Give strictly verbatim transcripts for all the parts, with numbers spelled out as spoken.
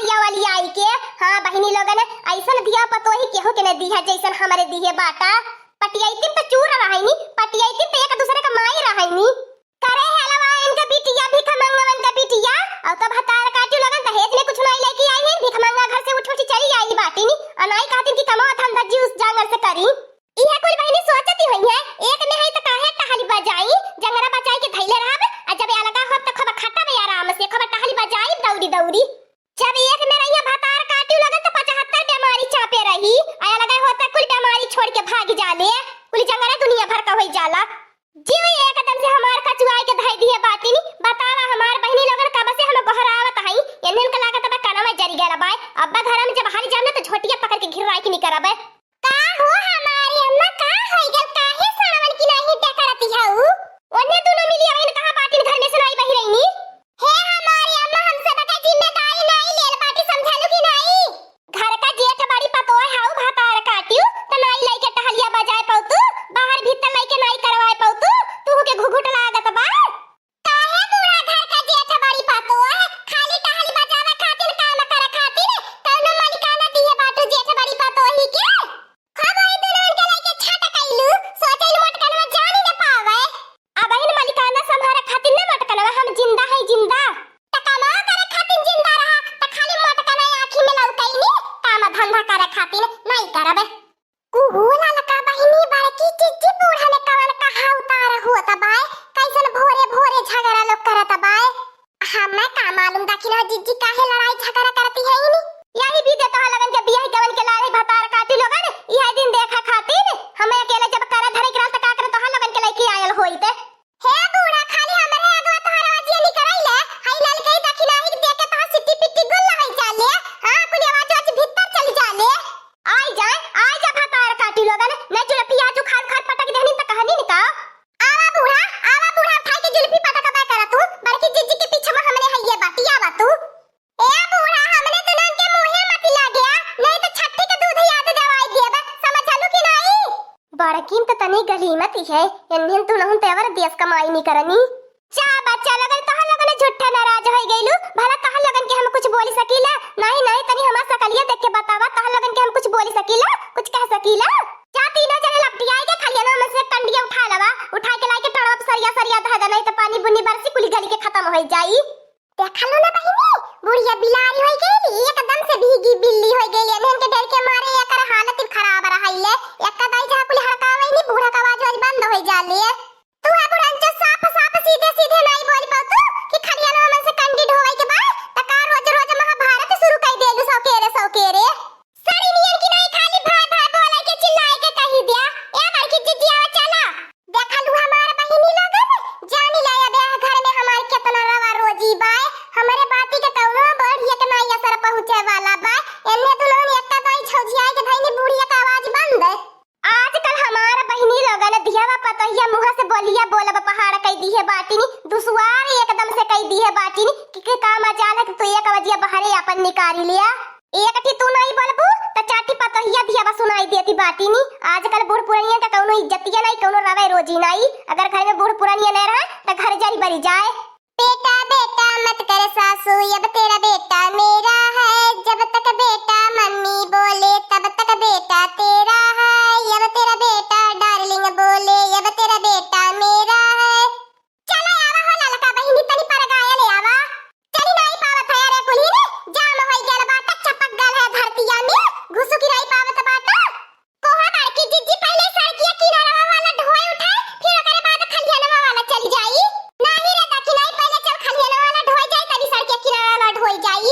या वाली आई के। हाँ बहिनी लोगन, अइसन दिया पतोही केहू के न दिहा जइसन हमरे दिहे बाटा। पटियैतिन त चूर रहैनी, पटियैतिन त एक दूसरे का माई रहैनी। करे हेलवा इनका बिटिया, भिखमंगवन का बिटिया, अउ त भतार काटियो लोगन दहेज में कुछ नाई लइके आई है, भिखमंगा घर से उठ उठ चली आई बाटिनी, अ नाई कहतिन कि कमवा धंधा जूस जांगर से करी। इहे कुल बहिनी सोचती होइहैं, एक में है त काहे टहली बजाई, जंगरा बचाई के धइले रहब, अ जब अलगा होब त खूब खटब आराम से, खूब टहली बजाई दौरी दौरी। जब एक में रहिया भतार काटियो लगन त पचहत्तर बेमारी चापे रही, अ अलगा होत कुल बेमारी छोड़ के भाग जाले, कुल जंगरा दुनिया भर का होई जाला। जीव एकदम से हमार कचुआई के धई दिहे बाटिनी, बतावा हमार बहिनी लोगन कब से हम गोहरावत हई, एन्हन का लागत बा कनवा जरि गयल बाय, अब्बा घर में जब हाली जाम ना त झोटिया पकड़ के घिर्राई के निकरब। का हो हमारी अम्मा, का होई गल? काहे सड़वन की नाही डकरती हऊ? ओन्ने दुनो मिली अबहिन कहाँ बाटिन, घर में से नाई बहिरैनी। हे हमारी अम्मा, हम सबका जिम्मेदारी नाई लेल बाटी, समझलू कि नाई? घर का जेठ बड़ी पतोह हऊ, भतार काटियो, त नाई लइके टहलिया बजाए पौतू, बाहर भीतर लइके नाई करवाए पौतू, तुहू के घुघुट लागत बा। काहे बूढ़ा घर का जेठ बड़ी पतोह, खाली टहल बजावे खातिर, काम करे खातिर, कौनो मलिकाना दिए बाटू जेठ बड़ी पतोही के? खूब ओही दुल्हन के लइके छट कइलू, सोचल मोटकनवा जान न पावे। अबहिन मलिकाना संभारे खातिर न मोटकनवा, हम जिंदा है जिंदा। त कमावा करे खातिर जिंदा रहा, त खाली मोटकना आँखी में लौकैनी, काम धंधा करे खातिर नहीं करबे। कुहू ललका बहिनी, बड़की जिज्जी, बूढ़ा में कवन कहा उतार होत बाय, कैसन भोरे भोरे झगड़ा लोग करत बाय। हमें का मालूम दखिना जिज्जी काहे लड़ाई झगड़ा करती है इनी। यही बीते तोहर लगन के बियाह गवन के लारे भतार काटी लोगन, यह दिन देखा खातिर हमें अकेले जब करे धरे के रहल त का करे तोहर लगन के लइके आयल होइत। हे बूढ़ा, खाली हमरे अगवा तोहर आवाजिया निकरैले, हई ललकई दखिनाही के देके तोहर सिट्टी पिट्टी गुल लहई जाले। हाँ, कुल आवाज आज भीतर चली जाले। आई जाए, आई जा भतार काटी लोगन, नहीं जुलपिया जो खाल खाल पटक देहनी त कहनी निका। आवा बूढ़ा, आवा बूढ़ा, उठाई के जुल्फी पटकबा करा तू, बड़की जिज्जी के पीछे में हमने हइये बाटी, आवा तू। ए बूढ़ा, हमने दुनन के मुँहे मत लागे, नहीं तो छट्ठी के दूध याद देवाई देब, समझलू कि नहीं? बड़किन तो तनी गलीमत ही है, इन्हन दुनहुन तेवर देश कमाई नहीं करनी। जा बच्चा लोगन, तोहर लोगन झूठा नाराज होई गइलू, भला तोहर लोगन के हम कुछ बोली सकीला? नहीं, नहीं, तनी हमार सकलिया देख के बतावा, तोहर लोगन के हम कुछ बोली सकीला, कुछ कह सकीला? जा तीनों जने लपटियाई के खलिया ना में से कंडिया उठा लवा, उठा के लाई के टड़वा पे सरिया सरिया धर दे, नहीं तो पानी बुनी बरसी कुली गली के खत्म होई जाई। देखलू ना बहिनी, बुढ़िया बिलारी होई गई, एकदम से भीगी बिल्ली होई गई। इन्हन के डर के मारे एकर हालत खराब रहइले, एक दाई जहाँ कुली हड़कावे नहीं, बूढ़ा का आवाज वाज बंद होई जाले। तू है बुढ़न जो साफ साफ सीधे सीधे नहीं बोल पाऊ तू कि खलिया ना में से कंडी ढोवे के बाद त का रोज रोज महाभारत शुरू कर देलू सौकेरे सौकेरे। सड़ी नियन की नहीं खाली भाई भाई बोले के चिल्लाए के कही दिया। ए बड़की जिज्जी आवा चला। देखलू हमार बहिनी लोगन, जानी ले अब यह घर में हमार केतना रवा रोजी बाय। हमरे बाती के कौनो बढ़िया के नाई असर पहुँचे वाला बाय। एन्ने दुल्हन एक्का दाई छौझियाए के धैनी बुढ़िया का आवाज बंद। आजकल हमार बहिनी लोगन दियावा पतोहिया मुँह से बोलिया बोलब पहाड़ कई दिहे बाटिनी, दुसवार एकदम से कई दिहे बाटिनी कि, कि का मजाल है कि तू एक बजिया बहरे अपन निकारी लिया। एक ठी तू नाई बोलबू, त चार ठी पतोहिया दियावा सुनाई देती बाटिनी। आजकल बूढ़ पुरनिया का कौनो इज्जतिया नाई, कौनो रवे रोजी नाई। अगर घर में बूढ़ पुरनिया नहीं रहा, त घर जरी बरी जाए। बेटा, बेटा मत कर सासू, अब तेरा बेटा मेरा है। जब तक बेटा मम्मी बोले, तब तक बेटा तेरा है। अब तेरा बेटा डार्लिंग बोले, अब तेरा बेटा मेरा है। चला आवा हो ललका बहिनी, तनी परगाया ले आवा। चली नाई पावत है अरे कुल्ही ने, जाम होई गल बाटा, चपक गल है धरतिया में, घुसुकी नाई पावत बाटा। कोहा बड़की जिज्जी पहले सड़किया किनारवा वाला ढोए उठाए, फिर ओकरे बाद खलिहनवा वाला चली जाई। नाही रे दखिनाई, पहले चल खलिहनवा वाला ढोए जाई, तनी सड़किया किनारा वाला ढोए जाई।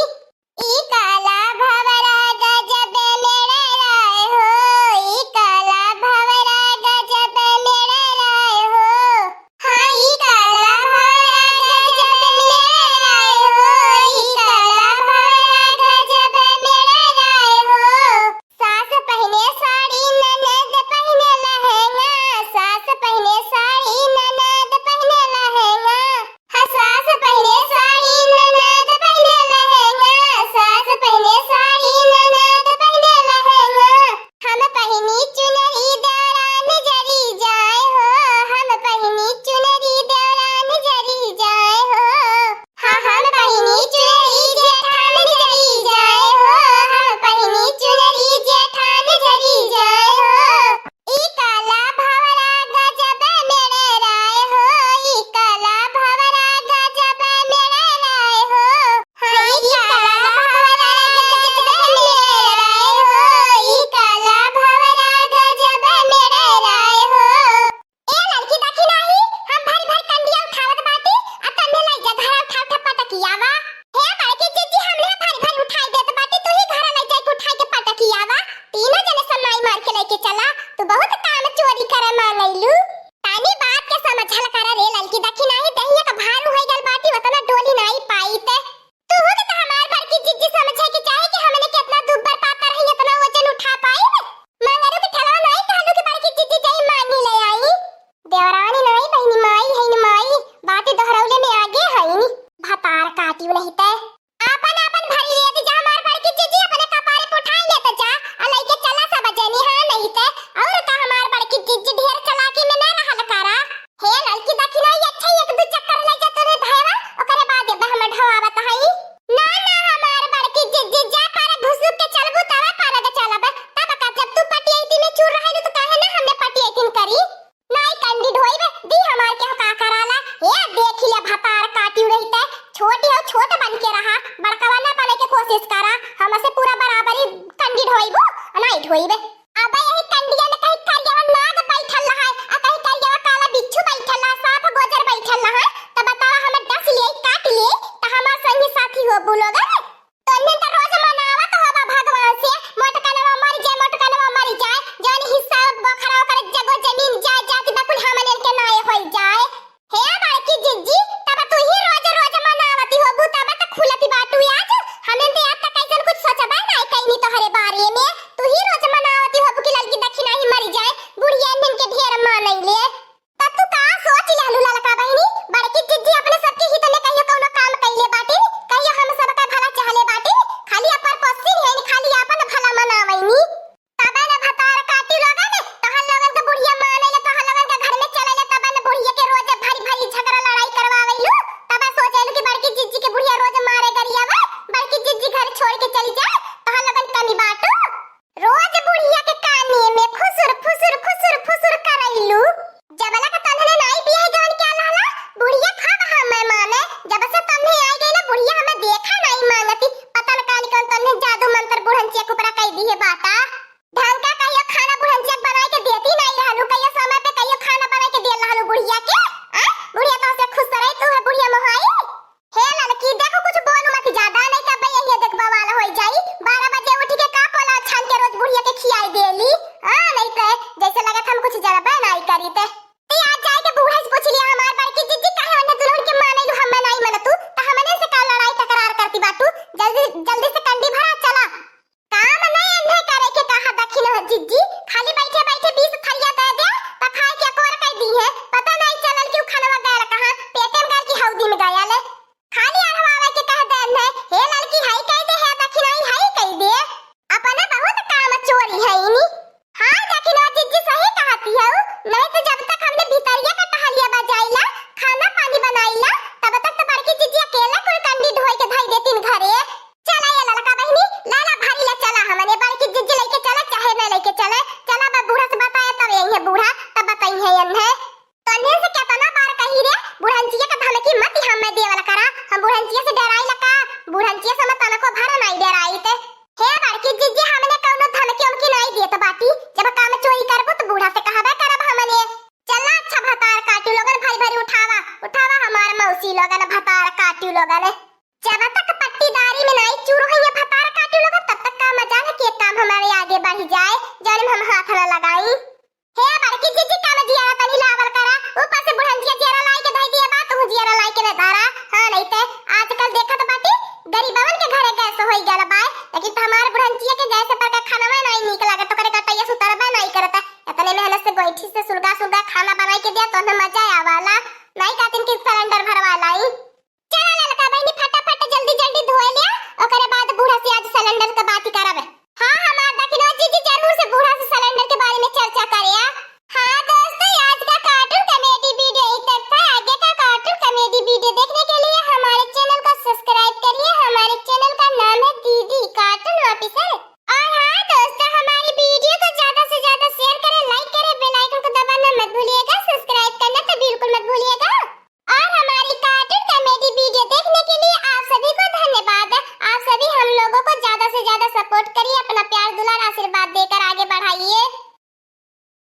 कोशिश करा, हमसे पूरा बराबरी कंडी ढोइबू, नाई ढोइबे। अब यही कंडिया में कहीं करियवा नाग बैठल रहा है, आ कहीं करियवा काला बिच्छू बैठल रहा, सांप गोजर बैठल रहा है, तो बतावा, हमें डस लिए, काट लिए, तो हमार संगी साथी होबू लोगन। तो इन्हें तो रोज मनावत होबा भगवान से, मोटकनवा मर जाए, मोटकनवा मर जाए, जौन हिस्सा बोखरा ओकर जगह जमीन जाए, जाति बकुल हमन इनके नाए होई जाए। हे बड़की जिज्जी, तब तू ही रोज रोज मनावती होबू, तब त खुलती बाटू आज। हमें तो आज तक ऐसन कुछ सोचबे नाई कइनी तोहरे बारे में। तू ही रोज मनावती होबू कि ललकी दखिना ही मरी जाए, बुढ़िया इन्हन के ढेर मानैले। तब तू का सोच लेहलू ललका बहिनी? बड़की जिज्जी अपने सबके हित में कहियो कौनो काम कइले बाटिन, कहियो हम सबका भला चाहले बाटिन, खाली अपर पश्चिम है, खाली आपन भला मनावैनी। तबे न भतार काटी लोगन, तोहन लोगन के बुढ़िया माने ले, तोहन लोगन के घर में चले ले, तबे न बुढ़िया के रोज भारी भारी झगड़ा लड़ाई करवावेलू। तबे सोचेलू कि बड़की जिज्जी के बुढ़िया रोज मारे गरियावे, बड़की जिज्जी घर छोड़ के चली जाए, तोहन लोगन कमी बाटू। रोज बुढ़िया के काने में फुसुर फुसुर फुसुर फुसुर करैलू। जबला का तन्हने नाई पिए जान क्या लाला, बुढ़िया खाब हम मैं माने, जब से तन्हे आई गई ना बुढ़िया हमें देखा नाई मांगती, पता न कानी कौन तन्हे जादू मंत्र बुढ़न चेक ऊपर कई दी है बाटा। ढंग का कहियो खाना बुढ़न चेक बनाई के देती नाई रहलू, कहियो समय पे कहियो खाना बनाई के दे रहलू बुढ़िया के। आ? बुढ़िया तो से खुश रही, तू है बुढ़िया मोहाई। हे ललकी, देखो कुछ बोलू मत ज्यादा, नहीं तब यही देख बवाल होई जाई। बारह बजे उठ के का पोला छान के रोज बुढ़िया के खियाई देली। हाँ, नहीं तो जैसे लगत हम कुछ जरबे नाई करी ते। ते आज जाए के बूढ़ा से पूछ लिया हमार बड़की जिज्जी, काहे उन्हें दुल्हन के माने लू, हमें नाई मानतू, त हमने से का लड़ाई तकरार करती बाटू? जल्दी, जल्दी से कंडी भरा, चला। काम नहीं अन्हे करे के कहा दखिन हो जिज्जी, खाली बैठे बैठे बीस थरिया दे दे, त खाए के अकोर कई दी है, पता नहीं चलल कि उ खनवा गयल कहाँ, पेटे में गयल कि हौदी में गयल। खाली अढ़वावे के कह देन है, हे ललकी हाई कह दे, हे दखिनाई हाई कह दे। अपना बहुत काम चोरी है इनी। हाँ, दखिनवा जिज्जी सही कहती है, नहीं तो जब तक हमने भितरिया का टहलिया बजाइला, खाना पानी बनाइला, तब तक तो बड़की जिज्जी अकेला कुल कंडी ढोई के धई देतीन घरे। चला ये ललका बहिनी, लाला भारी ला चला, हमने बड़की जिज्जी लेके चला, चाहे न लेके चले, चला बा बूढ़ा से बताए, तब यही है बूढ़ा, तब बताई है यन्हे। तन्हे से केतना बार कही रे, बुढ़ंचिया के धमकी मत हमें देवल करा, हम बुढ़ंचिया से डराई लका, बुढ़ंचिया से हम तनको भर नाई डराई ते। हे बड़की जिज्जी, हमने कौनो धमकी उमकी नाई देत बाटी, जब काम चोरी करबो तो बूढ़ा से कहबे करब हमने। चला अच्छा भतार काटू लोगन, भारी भारी उठावा, उठावा हमार मौसी लोगन, भतार काटू लोगन। जब तक पट्टीदारी में नाई चूर होइए भतार काटू लोगन, तब तक का मजाल है कि एक काम हमारे आगे बढ़ जाए, जौन में हम हाथ न लगाई। हे बड़की जिज्जी, काम जियारा तनी लावल करा, ऊपर से बुढ़ंचिया जियारा लाई के धई दिया बा, तू जियारा लाई के न धरा। हाँ, नहीं ते आजकल देखत बाटी, गरीबवन के घरे गैस होई गल बाय, लेकिन तो हमार बुढ़ंचिया के गैस पर का खाना में नाई नीक लागत, ओकरे कटैया सुतरबे नाई करता। इतने मेहनत से गोईठी से सुलगा सुलगा खाना बनाई के दिया, तो हमें मजा आवाला। नाई कहतिन कि सिलेंडर भरवा लाई। चला ललका बहिनी, फटाफट जल्दी जल्दी धोए लिया, ओकरे बाद बूढ़ा से आज सिलेंडर के बात करब। हाँ, हमार दखिनो जिज्जी जरूर से बूढ़ा से सिलेंडर के बारे में चर्चा करे। हाँ दोस्तों, आज का कार्टून कॉमेडी वीडियो इतना था। आगे का कार्टून कॉमेडी वीडियो देखने